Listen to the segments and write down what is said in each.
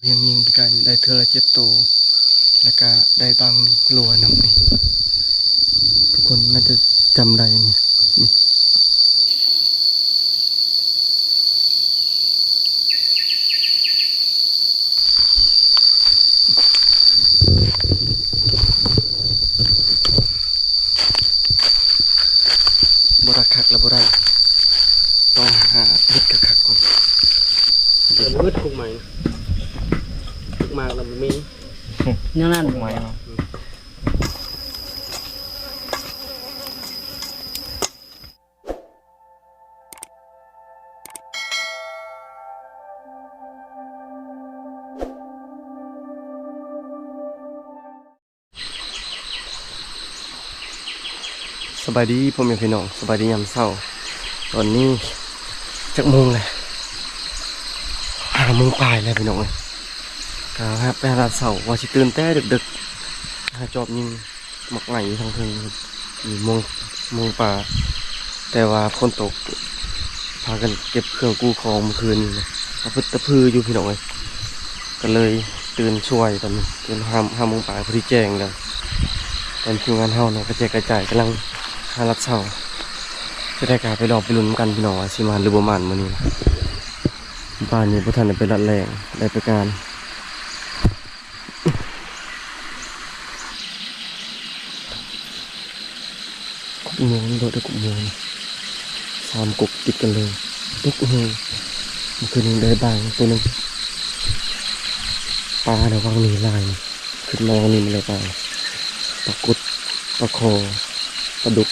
ວຽງຍິງປີກາຍນີ້ໄດ້ເທື່ອລະເຈັດໂຕ ແລ້ວກະໄດ້ບາງລົວນຳນີ້ ທຸກຄົນໜ້າຈະຈຳໄດ້ນີ້ ນີ້ ບໍ່ດັກຄັກແລ້ວບໍ່ໄດ້ ຕ້ອງຫາເຮັດຄັກໆກ່ອນ ເອີ ມືດຄຸກໃໝ່ ຄຸກມາກແລ້ວບໍ່ມີ ແນວນັ້ນ ຄຸກໃໝ່ ສະບາຍດີພໍ່ແມ່ພີ່ນ້ອງ ສະບາຍດີຍາມເຊົ້າ ຕອນນີ້ຈັກໂມງແລ້ວ ຫ້າໂມງປາຍແລ້ວພີ່ນ້ອງເອີຍ ກະໄປຫາລາດເຊົ້າ ວ່າຊິຕື່ນແຕ່ເດິກໆ ຫາຈອບຍິງ ໝາກໄຫຼຢູ່ທາງເທິງ ມີມົງ ມົງປາ ແຕ່ວ່າຝົນຕົກ ພາກັນເກັບເຄື່ອງກູ້ຂອງມື້ຄືນນີ້ ຕະພຶດຕະພືຢູ່ພີ່ນ້ອງເອີຍ ກໍເລີຍຕື່ນສວຍຕອນນີ້ ຕື່ນຫ້າ ຫ້າໂມງປາຍ ພໍດີແຈ້ງແລ້ວ ຕອນທີມງານເຮົາເນາະ ກະແຈກກະຈາຍ ກຳລັງຫາລັດເຊົ່າ ຈະໄດ້ກະໄປລອງໄປລຸ້ນນຳກັນພີ່ນ້ອງ ວ່າຊິໝານຫຼືບໍ່ໝານມື້ນີ້ ບ້ານນີ້ບໍ່ທັນໄດ້ໄປລັດແລ່ງ ໄດ້ໄປການ. ກົກມ່ວງ ໂດດໄດ້ກົກມ່ວງ ສາມກົກຕິດກັນເລີຍ ດຸແຮງ ເມື່ອຄືນນີ້ໄດ້ບາງໂຕໜຶ່ງ ປາລະວັງນີ້ຫຼາຍ ຂຶ້ນມາວັງນີ້ມາແລ້ວປາ ປາກົດ ປາຄໍ່ ປາດຸກ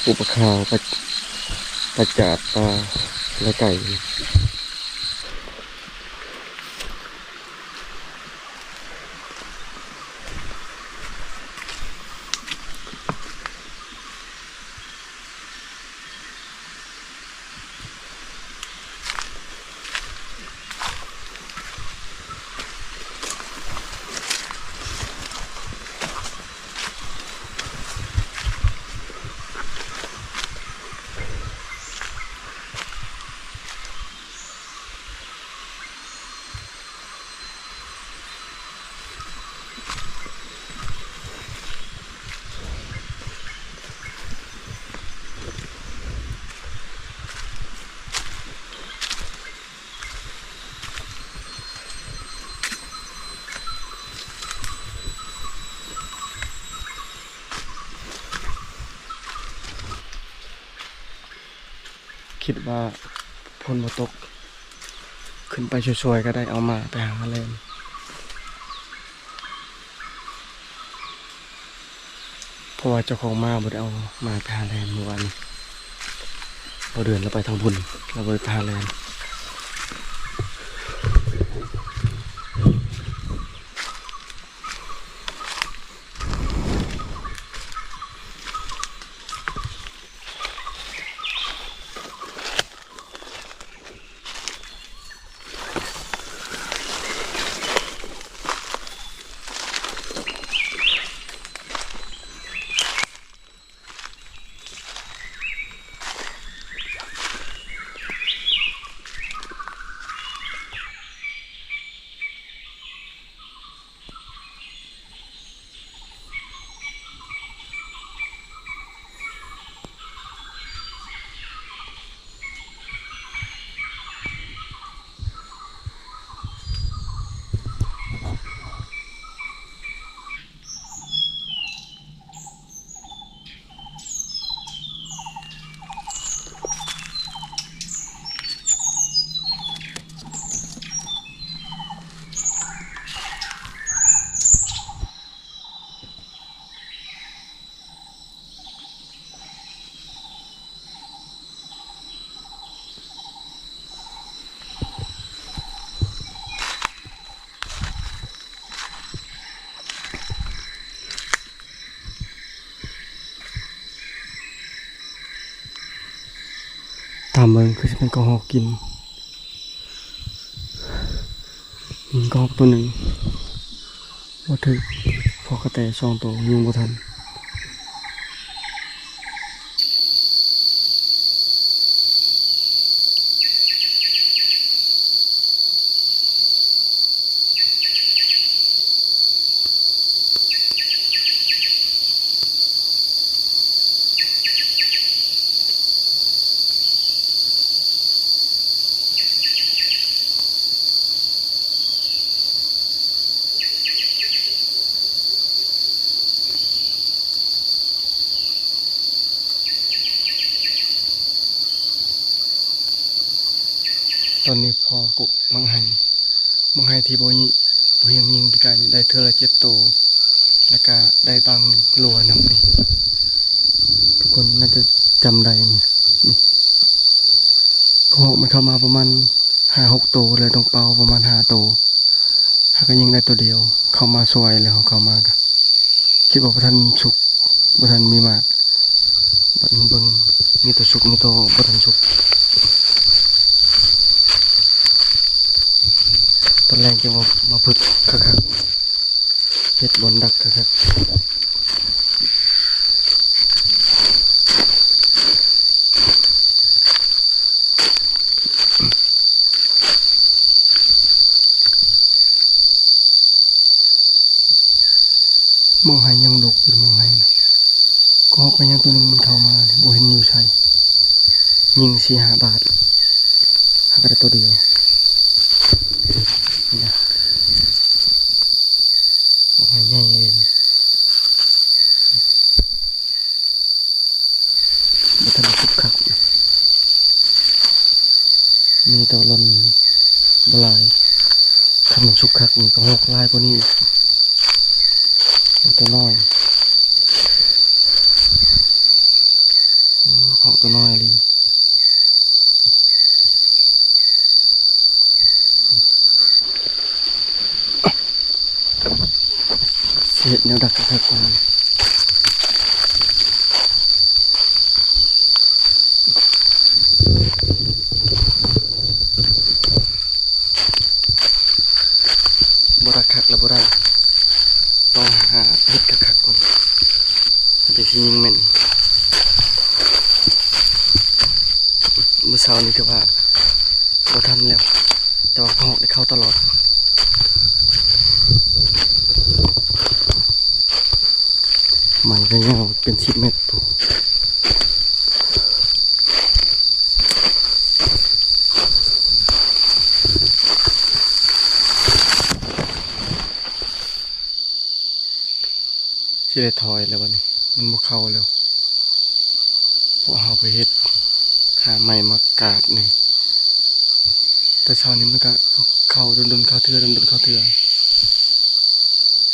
ປູປາຂາວ ປາ ປາຈາດ ປາ ແລະ ໄກ່. ຄິດວ່າຝົນບໍ່ຕົກ ຂຶ້ນໄປຊ່ວຍໆ ກໍໄດ້ເອົາມ້າໄປຫາແລ່ນ ເພາະວ່າເຈົ້າຂອງມ້າບໍ່ໄດ້ເອົາມ້າໄປຫາແລ່ນມື້ວານນີ້ ບໍ່ເດືອນລາວໄປທາງພຸ້ນ ລາວບໍ່ໄດ້ໄປຫາແລ່ນ. ຕາມເບິ່ງຄືຊິເປັນກະຮອກກິນ ຍິງກະຮອກໂຕໜຶ່ງ ບໍ່ຖືກ ພໍກະແຕສອງໂຕຍິງບໍ່ທັນ. ຕອນນີ້ພໍກົກໝາກໄຮ ໝາກໄຮທີ່ບໍ່ຍິ ບໍ່ຮຽງຍິງປີກາຍນີ້ ໄດ້ເທື່ອລະເຈັດໂຕ ແລ້ວກະໄດ້ບາງລົວນຳນີ້ ທຸກຄົນໜ້າຈະຈຳໄດ້ນີ້ ນີ້ ກະຮອກມັນເຂົ້າມາປະມານຫ້າຫົກໂຕ ແລ້ວຕ້ອງເປົ່າປະມານຫ້າໂຕ ຫາກະຍິງໄດ້ໂຕດຽວ ເຂົ້າມາຊ່ວຍ ແລ້ວເຮົາເຂົ້າມາກະຄິດວ່າບໍ່ທັນສຸກ ບໍ່ທັນມີໝາກ ບັດມາເບິ່ງມີໂຕສຸກ ມີໂຕບໍ່ທັນສຸກ ຕອນແລງຈຶ່ງມາ ມາຝຶກຄັກໆ ເຮັດບ່ອນດັກຄັກໆ. ໝາກໄຮຍັງດົກຢູ່ ໝາກໄຮນະ ກະຮອກກະຍັງໂຕໜຶ່ງມັນເຂົ້າມາ ບໍ່ເຫັນຢູ່ໃສ ຍິງສີ່ຫ້າບາດ ຫາກະໄດ້ໂຕດຽວ ນີ້ນະ ໝາກໄຮໃຫຍ່ເລີຍ. ບໍ່ທັນໄດ້ສຸກຄັກ ມີແຕ່ວ່າຫຼົ່ນບໍ່ຫຼາຍ ຄັນມັນສຸກຄັກນີ້ກະຮອກຫຼາຍກວ່ານີ້ອີກ ໂຕນ້ອຍ ໂອ້ ກະຮອກໂຕນ້ອຍອີ່ຫຼີ. ຊິເຮັດແນວດັກຄັກໆກ່ອນ ບໍ່ດັກຄັກລະບໍ່ໄດ້ ຕ້ອງຫາເຮັດຄັກໆກ່ອນ ມັນຈັ່ງຊິຍິງແມ່ນ. ມື້ເຊົ້ານີ້ຖືວ່າ ບໍ່ທັນແລ້ວ ແຕ່ວ່າກະຮອກໄດ້ເຂົ້າຕະຫຼອດ ໄມ້ກະຍາວເປັນສິບແມັດພຸ້ນ. ຊິໄດ້ຖອຍແລ້ວບັດນີ້ ມັນບໍ່ເຂົ້າແລ້ວ ເພາະເຮົາໄປເຮັດ ຫາໄມ້ມາກາດນີ້ ແຕ່ເຊົ້ານີ້ມັນກະເຂົ້າ ດົນໆເຂົ້າເທື່ອ ດົນໆເຂົ້າເທື່ອ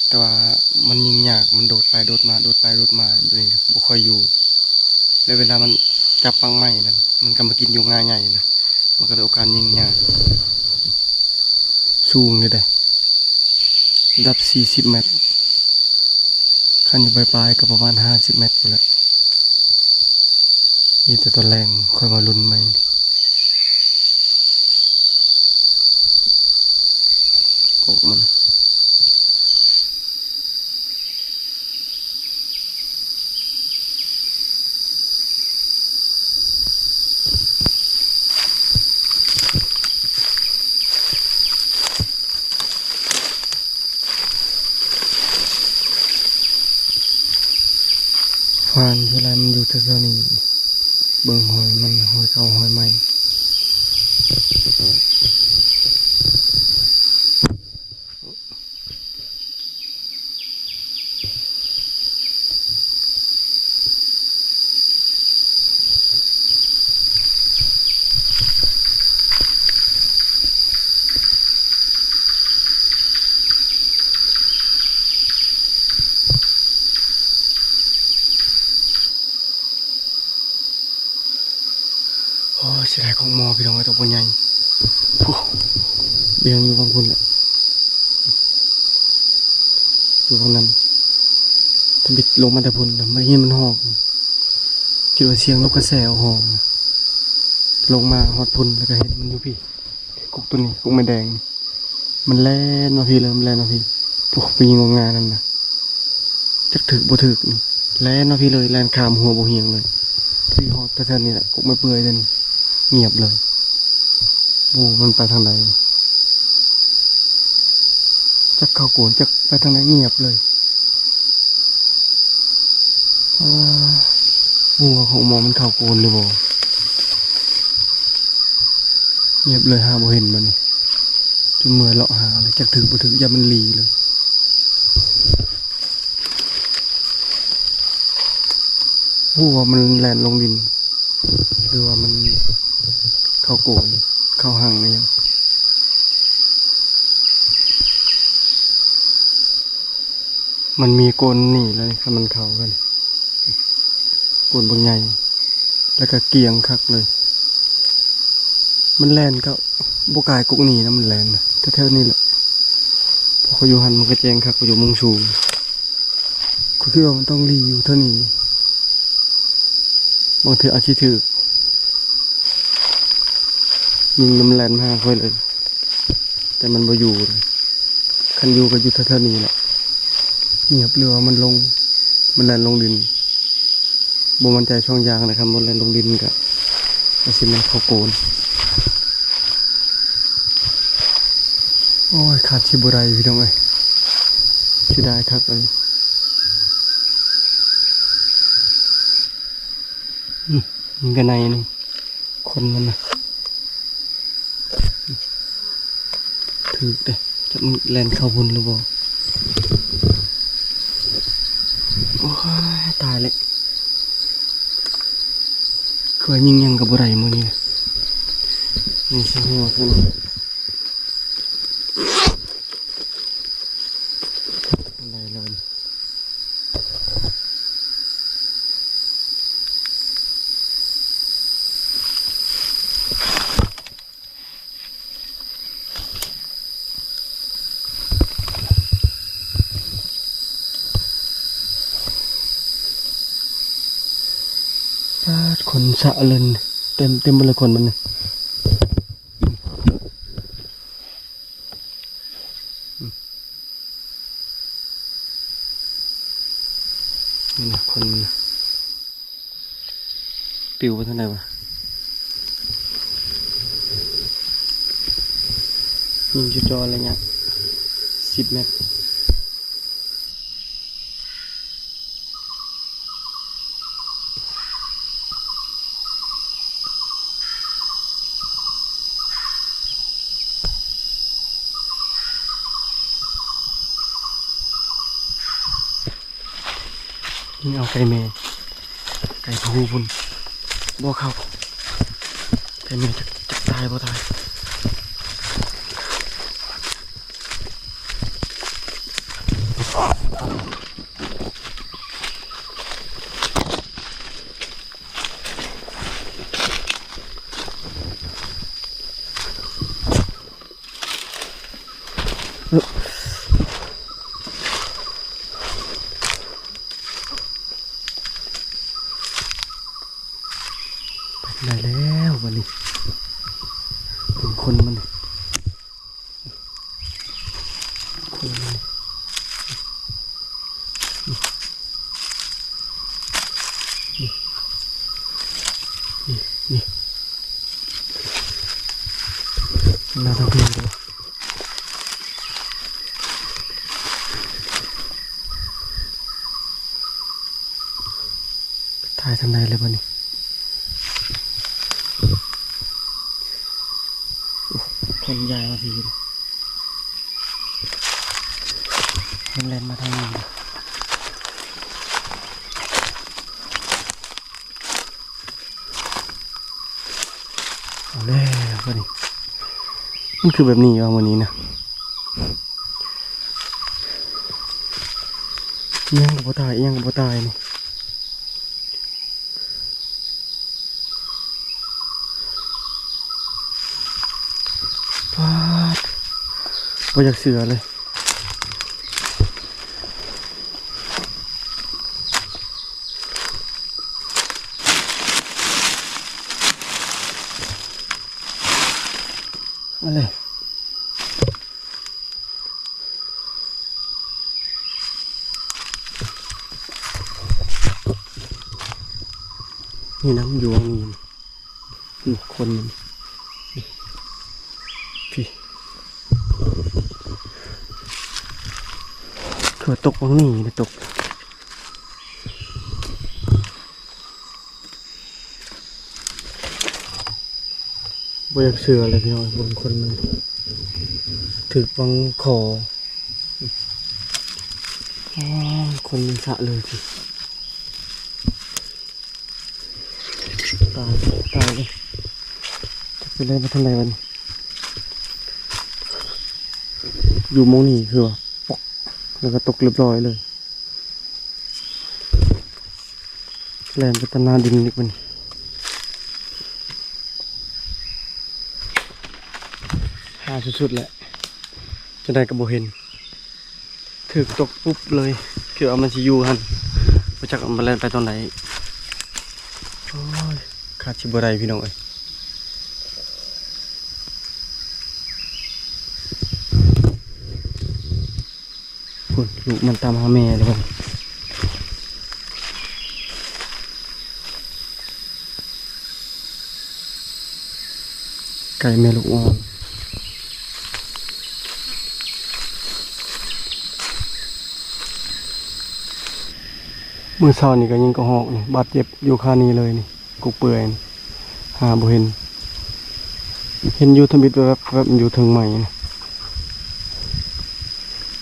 ແຕ່ວ່າມັນຍິງຍາກ ມັນໂດດໄປໂດດມາ ໂດດໄປໂດດມາ ແບບນີ້ບໍ່ຄ່ອຍຢູ່ ແລ້ວເວລາມັນຈັບໝາກໄມ້ນັ້ນ ມັນກະມາກິນຢູ່ງ່າໃຫຍ່ນະ ມັນກະເລີຍໂອກາດຍິງຍາກ. ສູງຢູ່ເດ້ ລະດັບສີ່ສິບແມັດ ຄັນຢູ່ປາຍໆກະປະມານຫ້າສິບແມັດພຸ້ນແຫຼະ ມີແຕ່ຕອນແລງຄ່ອຍມາລຸ້ນໃໝ່ ອອກມານະ. ຟານສ່ວນຫຼາຍມັນຢູ່ແຖວໆນີ້ ເບິ່ງຮອຍມັນ ຮອຍເກົ່າຮອຍໃໝ່. ໂອ້ຍ ເສຍດາຍຂອງໝໍພີ່ນ້ອງເອີຍ ໂຕບໍ່ໃຫຍ່ ໂອ້ ບຽງຢູ່ຝັ່ງພຸ້ນແຫຼະ ຢູ່ຝັ່ງນັ້ນ ທຳອິດລົງມາແຕ່ພຸ້ນ ມາໄດ້ຍິນມັນຮ້ອງ ຄິດວ່າສຽງນົກກະແສຮ້ອງ ລົງມາຮອດພຸ້ນ ແລ້ວກະເຫັນມັນຢູ່ພີ້ ກົກໂຕນີ້ ກົກໄມ້ແດງນີ້. ມັນແລ່ນມາພີ້ເລີຍ ມັນແລ່ນມາພີ້ ໂອ້ ໄປຍິງອອກງານັ້ນນະ ຈັກຖືກບໍ່ຖືກນີ້ ແລ່ນມາພີ້ເລີຍ ແລ່ນຂ້າມຫົວບໍ່ຮຽງເລີຍ ທີ່ຮອດແຖວໆນີ້ແຫຼະ ກົກໄມ້ເປື່ອຍແຖວນີ້ ງຽບເລີຍ ບໍ່ຮູ້ມັນໄປທາງໃດ ຈັກເຂົ້າໂກນ ຈັກໄປທາງໃດ ງຽບເລີຍ. ອ່າ ບໍ່ຮູ້ວ່າຂອງໝໍມັນເຂົ້າໂກນຫຼືບໍ່ ງຽບເລີຍ ຫາບໍ່ເຫັນບາດນີ້ ຈົນເມື່ອຍເລາະຫາເລີຍ ຈັກຖືກບໍ່ຖືກ ຢ້ານມັນຫຼີເລີຍ ບໍ່ຮູ້ວ່າມັນແລ່ນລົງດິນ ຫຼືວ່າມັນເຂົ້າໂກນ. ເຂົ້າຮັງອີ່ຫຍັງ ມັນມີກົ້ນນີ້ແລ້ວນີ້ ຄັນມັນເຂົ້າກັນ ໂກນບັກໃຫຍ່ ແລ້ວກໍກຽງຄັກເລີຍ. ມັນແລ່ນກໍບໍ່ກາຍກົກນີ້ນະ ມັນແລ່ນນະ ແຖວໆນີ້ແຫຼະ ເພາະເຂົາຢູ່ຫັ້ນມັນກໍແຈ້ງຄັກ ເຂົາຢູ່ມຸມສູງ. ຂ້ອຍຄິດວ່າມັນຕ້ອງລີ້ຢູ່ເທົ່ານີ້ ບາງເທື່ອອາດຊິຖືກ ຍິງນຳແລ່ນມາຫາຂ້ອຍເລີຍ ແຕ່ມັນບໍ່ຢູ່ເລີຍ. ຄັນຢູ່ກໍຢູ່ແຖວໆນີ້ແຫຼະ ງຽບ ຫຼືວ່າມັນລົງ ມັນແລ່ນລົງດິນ ບໍ່ໝັ້ນໃຈສອງຢ່າງນະ ຄັນບໍ່ແລ່ນລົງດິນກໍ ກໍຊິແມ່ນເຂົ້າໂກນ. ໂອ້ຍ ຄາດຊິບໍ່ໄດ້ພີ່ນ້ອງເອີຍ ເສຍດາຍຄັກເລີຍ. ອືມ ມັນກໍໃນນີ້ ຄົນມັນນະ ຖືກເດ້ ຈັກມັນແລ່ນເຂົ້າພຸ້ນຫຼືບໍ່. ໂອ້ຍ ຕາຍແລ້ວ ຄືວ່າຍິງຫຍັງກໍບໍ່ໄດ້ມື້ນີ້ນະ ຍິງໃສ່ຫົວພຸ້ນ ບໍ່ໄດ້ແລ້ວ. ປາດ ຄົນສະເລີນ ເຕັມ ເຕັມເບິດເລີຍຄົນມັນນີ້. ນີ້ນະ ຄົນມັນນະ ປິວໄປທາງໃດວະ? ຍິງຈຸດຈ່ອໄລຍະສິບແມັດ. ຍິງເອົາໄກ່ແມ່ ໄກ່ຜູ້ພຸ້ນ ບໍ່ເຂົ້າ ໄກ່ແມ່ຈັກ ຈັກຕາຍບໍ່ຕາຍ. ໄປທາງໃດແລ້ວບັດນີ້? ເບິ່ງຄົນມັນນີ້ ຄົນມັນນີ້ ນີ້ ນີ້ ນີ້ ໜ້າທາງພີ້ເດີ. ຖ່າຍທາງໃດແລ້ວບັດນີ້? ໂອ້ ຄົນຍ້າຍມາພີ້ ມັນແລ່ນມາທາງນີ້. ເອົາແລ້ວບັດນີ້ ມັນຄືແບບນີ້ວ່າມື້ນີ້ນະ ອີ່ຫຍັງກໍບໍ່ຕາຍ ອີ່ຫຍັງກໍບໍ່ຕາຍນີ້ ປາດ ບໍ່ຢາກເຊື່ອເລີຍ. ມາເລີຍ ນີ້ນະ ມັນຢູ່ຫວ່າງນີ້ ນີ້ຄົນມັນ ພີ້ ຄືຕົກຫວ່າງນີ້ນະ ຕົກ ບໍ່ຢາກເຊື່ອເລີຍພີ່ນ້ອງ ເບິ່ງຄົນມັນຖືກບັງຄໍ ອ້າ ຄົນມັນສະເລີຍ ຕາຍ ຕາຍເລີຍ ຈັກເປັນໄປທາງໃດບັດນີ້. ຢູ່ໝ່ອງນີ້ຄືວ່າ ປອກ ແລ້ວກໍຕົກຮຽບຮ້ອຍເລີຍ. ແລ່ນໄປຕາມໜ້າດິນອີກບັດນີ້ ຫາສຸດໆແຫຼະ ຈັ່ງໃດກໍບໍ່ເຫັນ ຖືກຕົກປຸບເລີຍ ຄິດວ່າມັນຊິຢູ່ຫັ້ນ ບໍ່ຈັກມັນແລ່ນໄປຕອນໃດ. ໂອ້ຍ ຄາດຊິບໍ່ໄດ້ພີ່ນ້ອງເອີຍ. ພຸ້ນ ລູກມັນຕາມຫາແມ່ແລ້ວ ໄກ່ແມ່ລູກອ່ອນ. ມື້ເຊົ້ານີ້ກໍຍິງກະຮອກນີ້ ບາດເຈັບຢູ່ຄານີ້ເລີຍນີ້ ກົກເປືອຍນີ້ ຫາບໍ່ເຫັນ ເຫັນຢູ່ທຳອິດແວບໆ ແວບຢູ່ເທິງໄມ້ນີ້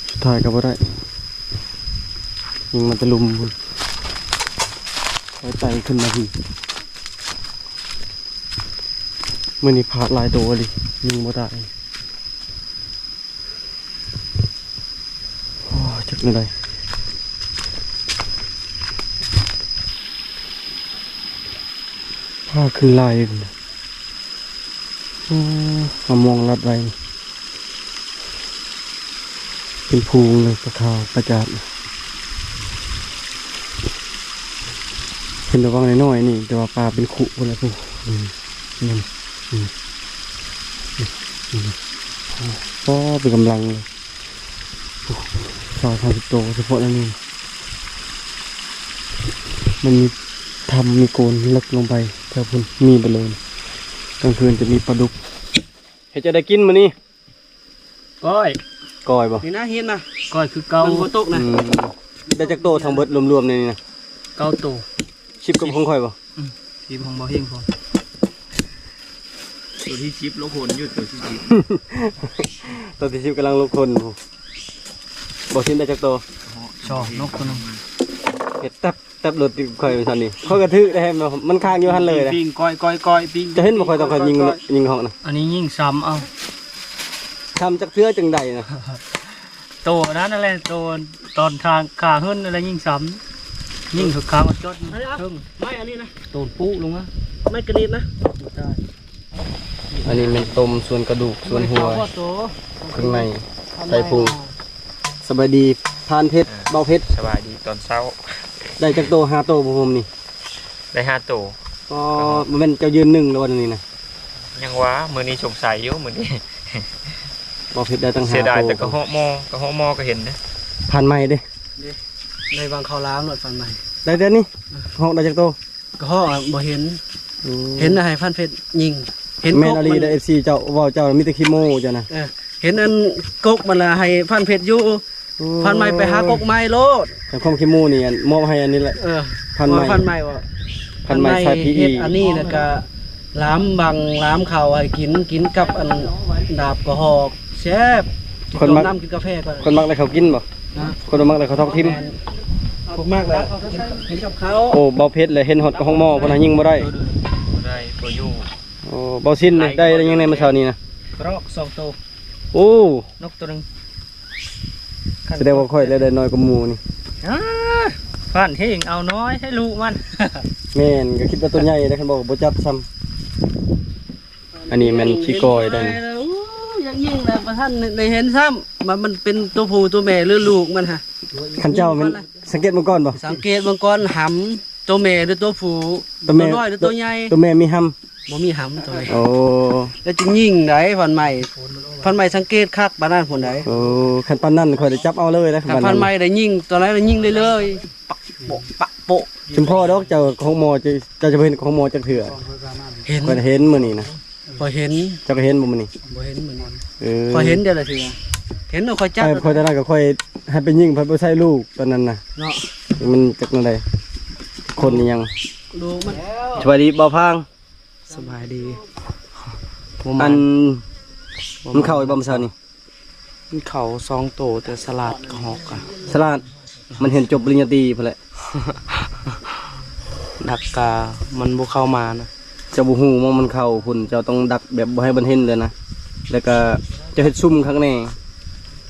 ສຸດທ້າຍກໍບໍ່ໄດ້ ຍິງມາແຕ່ລຸ່ມພຸ້ນ ຄ່ອຍໄຕ່ຂຶ້ນມາພີ້. ມື້ນີ້ພາດຫຼາຍໂຕອີ່ຫຼີ ຍິງບໍ່ຕາຍ. ໂອ້ ຈັກແນວໃດ ພາຂຶ້ນຫຼາຍ. ໂອ້ ມະມ່ວງລັດໄວ້ ເປັນຝູງເລີຍ ປາຂາວ ປາຈາດ. ເຫັນແຕ່ວັງນ້ອຍໆນີ້ ແຕ່ວ່າປາເປັນຄຸພຸ້ນແຫຼະ ພຸ້ນ. ນີ້ ນີ້ ນີ້ ນີ້ ໂອ້ ເປັນກຳລັງເລີຍ ໂອ້ ຊາວສາມສິບໂຕ ສະເພາະອັນນີ້ ມັນມີຖ້ຳມີໂກນເລິກລົງໄປແຖວພຸ້ນ ມີເບິດເລີຍ. ກາງຄືນຈະມີປາດຸກ. ເຮັດຈັ່ງໃດກິນມື້ນີ້? ກ້ອຍ ກ້ອຍບໍ່? ນີ້ນະ ເຫັນນະ ກ້ອຍຄືເກົ່າ ມັນບໍ່ຕົກນະ. ອືມ ໄດ້ຈັກໂຕທັງເບິດລວມໆໃນນີ້ນະ? ເກົ້າໂຕ. ສິບກັບຂອງຂ້ອຍບໍ່? ອືມ ສິບຂອງບໍ່ເຮງພໍ. ໂຕທີສິບລົກຫົນຢູ່ ໂຕທີສິບ ໂຕທີສິບກຳລັງລົກຫົນ. ບໍ່ສິບໄດ້ຈັກໂຕ? ສອງ ນົກໂຕໜຶ່ງ ເຮັດແຕັບ ແຕັບລົດຕິດຂ້ອຍວ່າຊັ້ນນີ້ ຂ້ອຍກໍຖືກໄດ້ ມັນຄ້າງຢູ່ຫັ້ນເລີຍນະ. ປີ້ງກ້ອຍໆໆ ປີ້ງ ເຈົ້າເຫັນບໍ່ ຂ້ອຍຕ້ອງຂ້ອຍຍິງ ກ້ອຍໆ ຍິງຮອກນະ. ອັນນີ້ຍິງຊ້ຳເອົາ ຊ້ຳຈັກເທື່ອຈັ່ງໃດນະ? ໂຕນັ້ນນັ້ນແຫຼະ ໂຕຕອນທາງຂາເຫີນນັ້ນແຫຼະຍິງຊ້ຳ ຍິງຂາມາຈອດເທິງ ໄມ້ອັນນີ້ນະ ໂຕນປຸລົງມາ ໄມ້ກະນິດນະ. ອັນນີ້ແມ່ນຕົ້ມສ່ວນກະດູກ ສ່ວນຫົວ ເຄື່ອງໃນ ໄຊພູ. ສະບາຍດີ ພານເພັດ ເອີ ເບົາເພັດ ສະບາຍດີຕອນເຊົ້າ. ໄດ້ຈັກໂຕ? ຫ້າໂຕບໍ່ໂຮມນີ້? ໄດ້ຫ້າໂຕ. ອໍ ບໍ່ແມ່ນເຈົ້າຢືນໜຶ່ງແລ້ວບໍ່ນີ້ນະ? ຍັງວ່າ ມື້ນີ້ສົງໄສຢູ່ມື້ນີ້. ບໍ່ຜິດໄດ້ຕັ້ງຫ້າໂຕ. ເສຍດາຍແຕ່ກະເຫາະໝໍ້ ກະເຫາະໝໍ້ກໍເຫັນເດ້. ພັນໃໝ່ເດ້ ໄດ້ວາງເຂົ້າລາວໂລດພັນໃໝ່. ໄດ້ແຕ່ນີ້ ເອີ ເຫາະໄດ້ຈັກໂຕ? ກະເຫາະບໍ່ເຫັນ. ອືມ ເຫັນໃຫ້ພັນເພັດຍິງ ເຫັນ ແມ່ນອີ່ຫຼີເດ້ ເອັຟຊີ ເຈົ້າເວົ້າ ເຈົ້າມີແຕ່ຂີ້ໂມ້ເຈົ້ານະ. ເອີ ເຫັນອັນກົກມັນລະໃຫ້ພັນເພັດຢູ່. ໂອ້ ພັນໃໝ່ໄປຫາກົກໃໝ່ໂລດ. ແຕ່ຄວາມຂີ້ໂມ້ນີ້ ອັນ ມອບໃຫ້ອັນນີ້ແຫຼະ. ເອີ ພັນໃໝ່ ພັນໃໝ່ວ່າ ພັນໃໝ່ໃສ່ພີອີ ອັນນີ້ແລ້ວກະລາມບັງລາມເຂົ້າໃຫ້ກິນ ກິນກັບອັນດາບກະຮອກແຊບ. ກິນ ຄົນມັກ ຕົ້ມນ້ຳ ກິນກາແຟກ່ອນ. ຄົນມັກໄດ້ເຂົ້າກິນບໍ່? ນະ ຄົນບໍ່ມັກໄດ້ເຂົ້າທ້ອງຖິ້ມ. ແມ່ນ ພວກມັກແລ້ວກິນ ກິນກັບເຂົ້າ. ໂອ້ ເບົາເພັດແຫຼະ ເຫັນຮອດກະຮອກໝໍ້ພຸ້ນນະ ຍິງບໍ່ໄດ້. ບໍ່ໄດ້ ບໍ່ຢູ່. ໂອ້ ເບົາຊິນເດ້ ໄດ້ ໄດ້ຫຍັງແດ່ມື້ເຊົ້ານີ້ນະ? ກະຮອກສອງໂຕ. ໂອ້ ນົກໂຕໜຶ່ງ. ສະແດງວ່າຂ້ອຍລະໄດ້ນ້ອຍກວ່າໝູ່ນີ້. ອ້າ ພານເຮງເອົານ້ອຍໃຫ້ລູກມັນ. ແມ່ນ ກໍຄິດວ່າໂຕໃຫຍ່ເດ້ ຄັນບໍ່ ບໍ່ຈັບຊ້ຳ. ອັນນີ້ແມ່ນຂີ້ກ້ອຍໄດ໋. ໂອ້ ຢາກຍິງແລ້ວບໍ່ທັນໄດ້ເຫັນຊ້ຳ ວ່າມັນເປັນໂຕຜູ້ໂຕແມ່ ຫຼືລູກມັນຫະ. ຄັນເຈົ້າແມ່ນສັງເກດເບິ່ງກ່ອນບໍ່? ສັງເກດເບິ່ງກ່ອນ ຫຳ ໂຕແມ່ຫຼືໂຕຜູ້? ໂຕແມ່ ໂຕນ້ອຍຫຼືໂຕໃຫຍ່? ໂຕແມ່ມີຫຳ. ບໍ່ມີຫຳໂຕໃດ. ໂອ້ ແລ້ວຈຶ່ງຍິງໄດ໋ ພັນໃໝ່ ພັນໃໝ່ສັງເກດຄັກປານນັ້ນພຸ້ນໃດ໋. ໂອ້ ຄັນປານນັ້ນຂ້ອຍໄດ້ຈັບເອົາເລີຍນະ. ຄັນພັນໃໝ່ໄດ້ຍິງ ຕອນນັ້ນໄດ້ຍິງໄດ້ເລີຍ ປະໂປະ ປະໂປະ. ຊຸມພໍ່ດອກ ເຈົ້າຂອງໝໍ ເຈົ້າ ເຈົ້າຈະບໍ່ເຫັນຂອງໝໍຈັກເທື່ອ. ເຫັນ ຂ້ອຍເຫັນມື້ນີ້ນະ. ຂ້ອຍເຫັນ. ເຈົ້າກໍເຫັນບໍ່ມື້ນີ້? ບໍ່ເຫັນມື້ນີ້. ເອີ ຂ້ອຍເຫັນດຽວລະເທື່ອ ເຫັນ ຂ້ອຍຈັບ. ຂ້ອຍຕອນນັ້ນກໍຂ້ອຍໃຫ້ໄປຍິງ ໄປບໍ່ໃສ່ລູກຕອນນັ້ນນະ ເນາະ. ມັນຈັກແນວໃດ ຄົນອີ່ຫຍັງ. ລູກມັນ. ສະບາຍດີບ່າວພາງ. ສະບາຍດີ. ອັນ ມັນເຂົ້າອີກບໍ່ມື້ເຊົ້ານີ້? ມັນເຂົ້າສອງໂຕ ແຕ່ສະຫຼາດກະຮອກກະ ສະຫຼາດ. ມັນຮຽນຈົບປະລິນຍາຕີພຸ້ນແຫຼະ. ດັກກະມັນບໍ່ເຂົ້າມານະ. ເຈົ້າບໍ່ຮູ້ໝ່ອງມັນເຂົ້າພຸ້ນ ເຈົ້າຕ້ອງດັກແບບບໍ່ໃຫ້ມັນເຫັນເລີຍນະ ແລ້ວກະເຈົ້າເຮັດຊຸ່ມຄັກແນ່.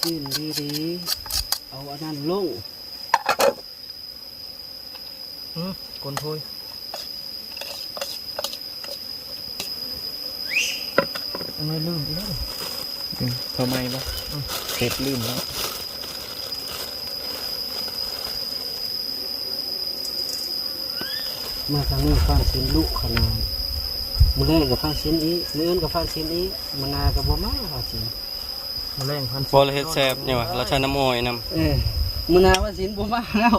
ຊີ້ນດີໆ ເອົາອັນນັ້ນລົງ. ອືມ ກົ້ນໂພຍ ຍັງໄດ້ລືມອີກແລ້ວ. ອືມ ເຂົ້າໃໝ່ບໍ່? ອືມ ເຮັດລືມແລ້ວ. ມາທາງນີ້ຟານຊິນດຸຂະໜາດ. ມື້ແລງກໍຟານຊິນອີກ, ມື້ອື່ນກໍຟານຊິນອີກ, ມື້ໜ້າກໍບໍ່ມາຟານຊິນ. ມື້ແລງຟານຊິນ ບໍ່ລະເຮັດແຊບຫຍັງວະ, ລະໃສ່ນ້ຳອ້ອຍນຳ. ເອີ ມື້ໜ້າຟານຊິນບໍ່ມາແລ້ວ.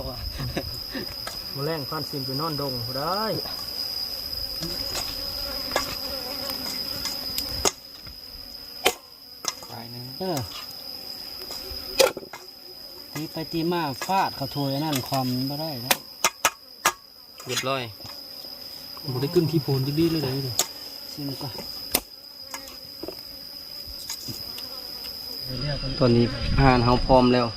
ມື້ແລງຟານຊິນໄປນອນດົງພຸ້ນໄດ໋. ປາຍໜຶ່ງ ເອີ ຕີໄປຕີມາຟາດເຂົ້າຖ້ວຍອັນນັ້ນ ຄວ່ຳບໍ່ໄດ້ແລ້ວ. ຮຽບຮ້ອຍ ບໍ່ໄດ້ກຶ້ນຂີ້ໂພນຈັກດີ້ເລີຍເດ້. ຊິມກ່ອນ. ຕອນນີ້ອາຫານເຮົາພ້ອມແລ້ວ.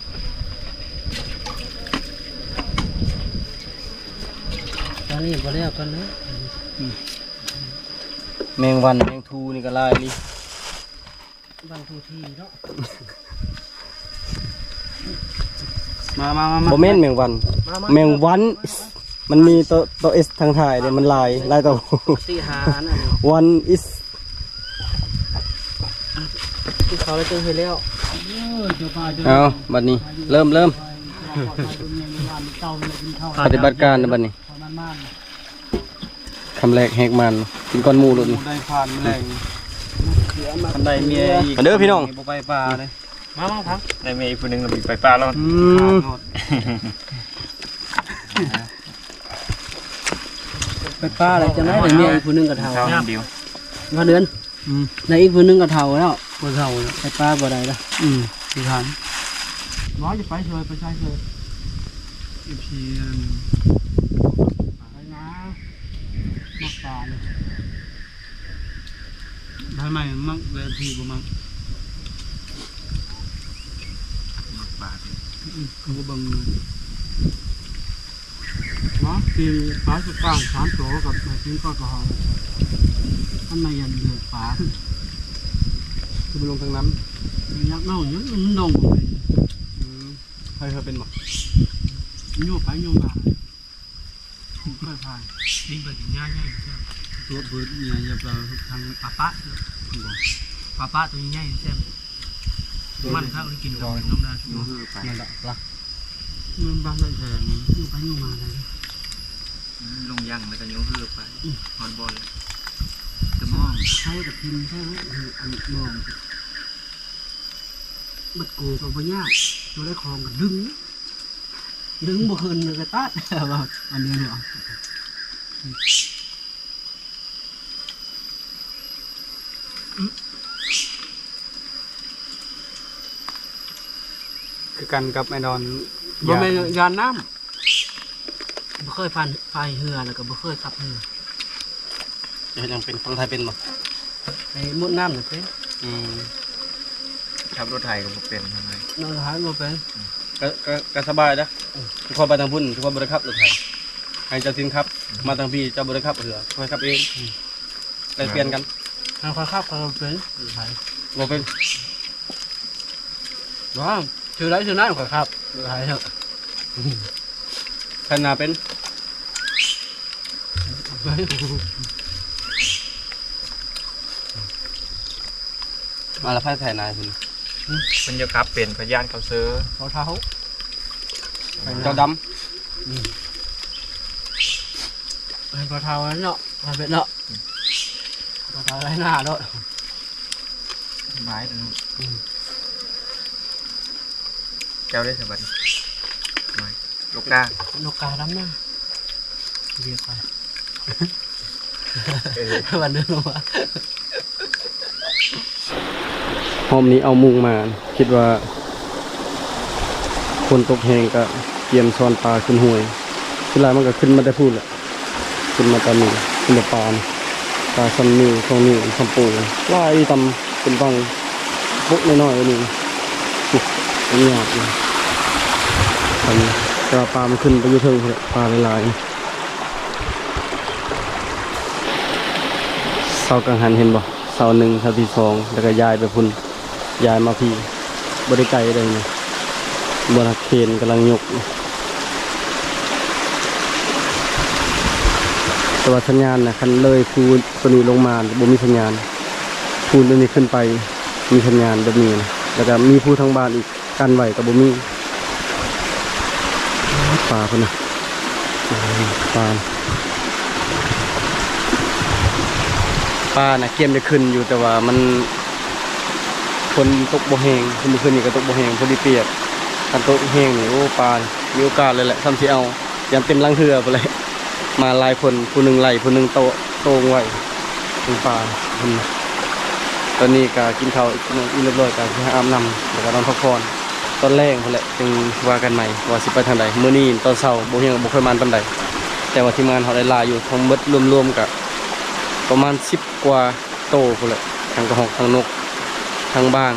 ຕອນນີ້ບໍ່ແລ້ວກ່ອນເນາະ. ອືມ ແມງວັນແມງທູນີ້ກໍຫຼາຍອີ່ຫຼີ. ວັນທູທີເນາະ. ມາ ມາ ມາ ມາ ບໍ່ແມ່ນແມງວັນ ມາ ມາ ແມງວັນ ມາ ມາ ມັນມີໂຕ ໂຕເອັສທາງທ້າຍເດ້ ມັນຫຼາຍ ຫຼາຍໂຕ. ສີ່ຫ້າອັນນັ້ນ ວັນອິສ ກິນເຂົ້າແລ້ວຈຶ່ງເຮັດແລ້ວ. ເອົາ ບັດນີ້ເລີ່ມ ເລີ່ມ ປະຕິບັດການບັດນີ້. ຄຳແລກແຫກມັນ ກິນກ່ອນໝູ່ໂລດນີ້. ໄດ້ຜ່ານແລງ ຄັນໄດ້ເມຍອີກ ມາເດີພີ່ນ້ອງ ບໍ່ໄປປ່າເດ້. ມາ ມາພັງ ໄດ້ເມຍອີກຜູ້ໜຶ່ງແລ້ວໄປປ່າແລ້ວ. ອືມ ໄປປ່າແລ້ວຈັ່ງໃດ ໄດ້ເມຍອີກຜູ້ໜຶ່ງກໍເຖົ້າ ເທົ່າດຽວ ມາເດືອນ. ອືມ ໃນອີກຜູ້ໜຶ່ງກໍເຖົ້າແລ້ວ ບໍ່ເຖົ້າແລ້ວ ໄປປ່າບໍ່ໄດ້ລະ. ອືມ ທີ່ທ່ານ ບໍ່ຈະໄປເຊີຍ ໄປໃສເຊີຍ ເອັຟຊີ ອັນ ໄປນາ ມັກປ່ານີ້ ໄດ້ໃໝ່ມັກ ແລະ ເອັຟຊີ ບໍ່ມັກ ມັກປ່າຕິ. ອືມ ເຂົາບໍ່ເບິ່ງເລີຍ. ເນາະ ປີນປາສະກາງສາມໂຕກັບແມ່ປີນປາກະເຮົາ ມັນມາຢັນເຫຼືອປາ ຄືບໍ່ລົງທາງນ້ຳ ຢາກລົງຢູ່ ມັນລົງບໍ່ເປັນ. ອືມ ໃຜເຄີຍເປັນບໍ່? ໂຍກໄປໂຍກມາ ເຄີຍຜ່ານ ນີ້ເບິ່ງງ່າຍໆ ຕົວເບີດຫຍັງຢ່າໄປທາງປາປະ ບໍ່ ປາປະຕົວໃຫຍ່ແຊບ. ມັນຄັກ ກິນກັບນ້ຳນາ ມັນລະ ມັນບັກໄດ້ແພງ ຢູ່ໄປຢູ່ມາໄດ້ ລົງຍັງແລ້ວກໍຍົກເຮືອໄປ ອືມ ຮອດບ່ອນແລ້ວ ຈະມອງ ໃຊ້ກັບພິມ ໃຊ້ ອັນມອງ ບັດໂກກໍບໍ່ຍາກ ຕົວໄດ້ຂອງກໍດຶງ ດຶງບໍ່ຂຶ້ນກໍຕັດ ອັນນີ້ເນາະ. ຄືກັນກັບໄອ້ດອນ ບໍ່ແມ່ນ ຢ້ານ ຢ້ານນ້ຳ ບໍ່ເຄີຍພາຍເຮືອ ແລ້ວກໍບໍ່ເຄີຍຂັບເຮືອ. ເຮັດຫຍັງເປັນ? ລົດໄຖເປັນບໍ່? ໄອ້ມຸດນ້ຳນະເປັນ. ອືມ ຂັບລົດໄຖກໍບໍ່ເປັນ ທຳໄມ? ລົດໄຖບໍ່ເປັນ. ອືມ ກໍ ກໍ ກໍສະບາຍເດ້. ອືມ ທຸກຄົນໄປທາງພຸ້ນ ທຸກຄົນບໍ່ໄດ້ຂັບລົດໄຖ ໃຫ້ເຈົ້າສິນຂັບ. ອືມ ມາທາງພີ້ເຈົ້າບໍ່ໄດ້ຂັບເຮືອ ຂ້ອຍຂັບເອງ. ອືມ ແລກປ່ຽນກັນ ໃຫ້ຂ້ອຍຂັບ ຂ້ອຍບໍ່ເປັນ. ອືມ ບໍ່ເປັນ. ວ້າວ ຊື່ໃດຊື່ນັ້ນ ຂ້ອຍຂັບ ໄປເຖາະ ໄຖນາເປັນ. ມາລະ ໃຜໄຖນາເພິ່ນ? ເພິ່ນຢາກຂັບເປັນ ພະຍານເຂົາເຊີ ເຂົາເຖົ້າ ເຈົ້າດຳ. ອືມ ໃຫ້ພໍ່ເຖົ້າເນາະ ເຂົາເປັນເນາະ. ມາໄຖນາໂລດ ສະບາຍເນາະ. ອືມ ເຈົ້າໄດ້ສະບາຍດີ ມາ ລູກກາ ລູກກາດຳນາ ວຽກໄປ ເອີ ວັນເດີນລົງມາ. ຮອບນີ້ເອົາມຸ້ງມາ ຄິດວ່າຝົນຕົກແຮງກະກຽມຊ້ອນປາຂຶ້ນຫ້ວຍ. ສ່ວນຫຼາຍມັນກະຂຶ້ນມາແຕ່ພຸ້ນແຫຼະ ຂຶ້ນມາຕາມນີ້ ຂຶ້ນມາປານ ປາສາມນິ້ວ ສອງນິ້ວ ສຳໂປງ ຫຼາຍອີ່ຕຳເປັນຝັ່ງ ໂປະນ້ອຍໆ ນີ້ ໂອ້ ຍາກຢູ່ ອັນນີ້ ແຕ່ວ່າປາມັນຂຶ້ນໄປຢູ່ເທິງພຸ້ນແຫຼະ ປາຫຼາຍໆ. ເສົາກັງຫັນເຫັນບໍ່? ເສົາໜຶ່ງ ເສົາທີສອງ ແລ້ວກໍຍ້າຍໄປພຸ້ນ ຍ້າຍມາພີ້ ບໍ່ໄດ້ໄກເດ້ນີ້ ບໍ່ນະ ເຄນກຳລັງຍົກ ແຕ່ວ່າສັນຍານນະ ຄັນເລີຍພູໂຕນີ້ລົງມາບໍ່ມີສັນຍານ ພູໂຕນີ້ຂຶ້ນໄປມີສັນຍານແບບນີ້ນະ ແລ້ວກໍມີພູທາງບ້ານອີກ ກັນໄວ້ກໍບໍ່ມີ ປາພຸ້ນນະ ປາ ປານະກຽມຈະຂຶ້ນຢູ່ ແຕ່ວ່າມັນ ຝົນຕົກບໍ່ແຮງ ຄືມື້ຄືນນີ້ກໍຕົກບໍ່ແຮງ ພໍດີປຽກ ຄັນຕົກແຮງນີ້ ໂອ້ ປາມີໂອກາດເລີຍແຫຼະ ສ່ຳຊິເອົາ ຢ້ານເຕັມຫຼັງເຮືອພຸ້ນແຫຼະ ມາຫຼາຍຄົນ ຜູ້ໜຶ່ງໄລ່ ຜູ້ໜຶ່ງໂຕ ໂຕ້ງໄວ້ ເປັນປາ ເຫັນ ຕອນນີ້ກະກິນເຂົ້າອີກໜ້ອຍ ອີ່ມລຽບຮ້ອຍ ກະຊິຫາອາບນ້ຳ ແລ້ວກະນອນພັກຜ່ອນ ຕອນແລງພຸ້ນແຫຼະ ຈຶ່ງວ່າກັນໃໝ່ວ່າຊິໄປທາງໃດ. ມື້ນີ້ຕອນເຊົ້າບໍ່ຮຽງ ບໍ່ຄ່ອຍໝານປານໃດ ແຕ່ວ່າທີມງານເຮົາໄດ້ຫຼາຍຢູ່ ທັງໝົດລວມໆກະປະມານສິບກວ່າໂຕພຸ້ນແຫຼະ ທັງກະຮອກ ທັງນົກ ທັງບາງ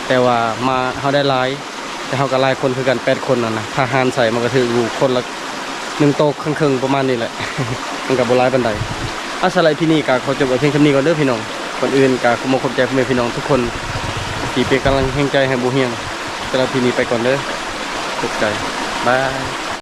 ແຕ່ວ່າມາ ເຮົາໄດ້ຫຼາຍ ແຕ່ເຮົາກໍຫຼາຍຄົນຄືກັນ ແປດຄົນຫັ້ນນະ ຖ້າຫານໃສ່ມັນກໍຖືກຢູ່ຄົນລະໜຶ່ງໂຕເຄິ່ງໆ ປະມານນີ້ແຫຼະ ມັນກໍບໍ່ຫຼາຍປານໃດ. ອາ ສຳລັບອີພີນີ້ກໍຂໍຈົບໄວ້ພຽງສ່ຳນີ້ກ່ອນເດີພີ່ນ້ອງ. ກ່ອນອື່ນກໍຂໍຂອບໃຈພໍ່ແມ່ພີ່ນ້ອງທຸກຄົນ ທີ່ເປັນກຳລັງແຮງໃຈໃຫ້ບໍ່ຮຽງ. ສຳລັບອີພີນີ້ໄປກ່ອນເດີ. ຂອບໃຈ. ບາຍ.